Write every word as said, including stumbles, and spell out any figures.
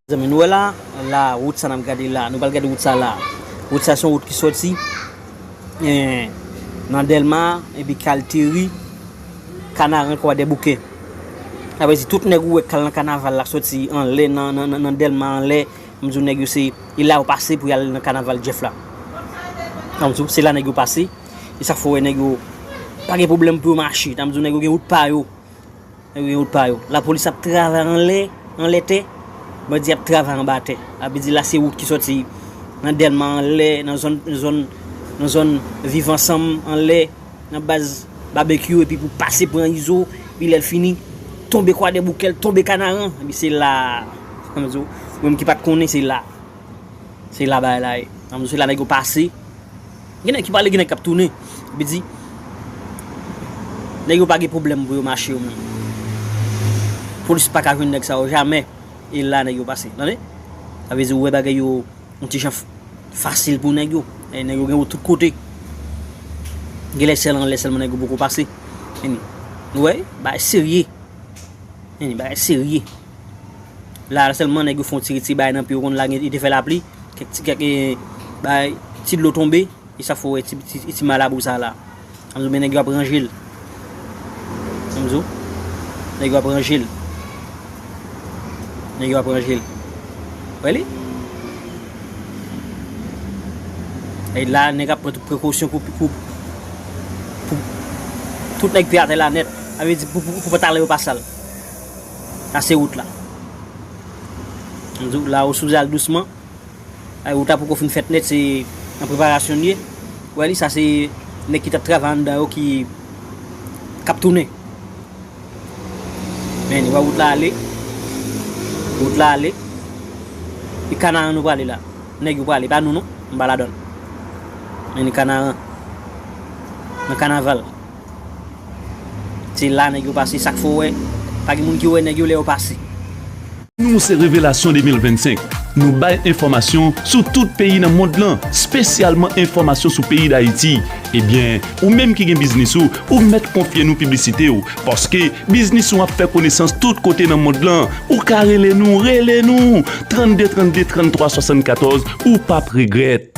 Zanmi, nou wè la, la, wout sa n ap gade la, nou pral gade wout sa la. Wout sa se yon wout ki sòti, eh, nan Dèlma, epi k al teri Kanaran, Kwadèboukè. Sa vle di tout nèg ou wè k al nan kanaval la sòti anlè, nan, nan, nan, nan Dèlma anlè, m di w nèg yo se, e la yo pase pou y al nan kanaval Jeff la. Sa m di w, se la nèg yo pase. E sa k fè w wè nèg yo pa gen pwoblèm pou yo mache. Sa m di w nèg yo gen wout pa yo. Nèg yo gen wout pa yo. Lapolis ap travay anlè, anlè tè. Bandi ap travay anba tè. Sa vle di la se wout ki sòti nan Dèlma anlè, nan zòn, zòn, nan zòn Viv Ansanm anlè, nan baz Babekyou, epi pou pase pran Izo, epi lè l fini, tonbe Kwadèboukè, l tonbe Kanaran. Epi se la, sa m di w, ou menm ki pa t konnen, se la. Se la bagay la ye. Sa m di w, se la nèg yo pase. Gen nèg ki pale, gen nèg k ap tounen. Epi di, nèg yo pa gen pwoblèm pou yo mache yo menm. Polis pa ka jwenn nèg sa yo jamè. E la nèg yo pase. Tande? Sa vle di ou wè bagay yo yon ti jan f-, fasil pou nèg yo. E nèg yo gen yo tout kote. Gen lè sèl anlè sèlman nèg yo poko pase. Fini. Nou wè? Bagay serye. Fini, bagay serye. La sèlman nèg yo fè yon ti retire bagay nan pye yo konn la gen, li te fè lapli. Kèk ti, kèk, eh, bagay, ti dlo tonbe. E sa fè w wè ti, ti, ti malabou sa la. Ann di w, men nèg yo ap ranje l. Ann di w, nèg yo ap ranje l. Nèg yo ap ranje l. Wè li? E la, nèg ap pran tout prekosyon pou, pou, pou tout nèg te atè la nèt. Sa vle di pou, pou, pou pa talè yo pa sal. Sa se wout la. Ann di w, la ou sipoze al dousman. Ay, wout la poko fin fèt nèt, se nan preparasyon l ye. Wè li, sa se nèg ki t ap travay anndan yo ki, k ap tounen. Men, wè wout la ale. Wout la ale. E Kanaran nou prale la. Nèg yo prale, pa nou non. M pa ladann. Men Kanaran. Nan kanaval. Se la nèg yo pase, sa k fè w wè. Pa gen moun ki wè nèg yo lè yo pase. Nou se Revelasyon de mil vennsenk. Nou bay enfòmasyon sou tout peyi nan mond lan, espesyalman enfòmasyon sou peyi Dayiti. Ebyen, ou menm ki gen biznis ou, ou mèt konfye nou piblisite w, paske biznis ou ap fè konesans tout kote nan mond lan. Ou ka rele nou, rele nou! Trannde trannde, tranntwa swasannkatòz, ou p ap regrèt.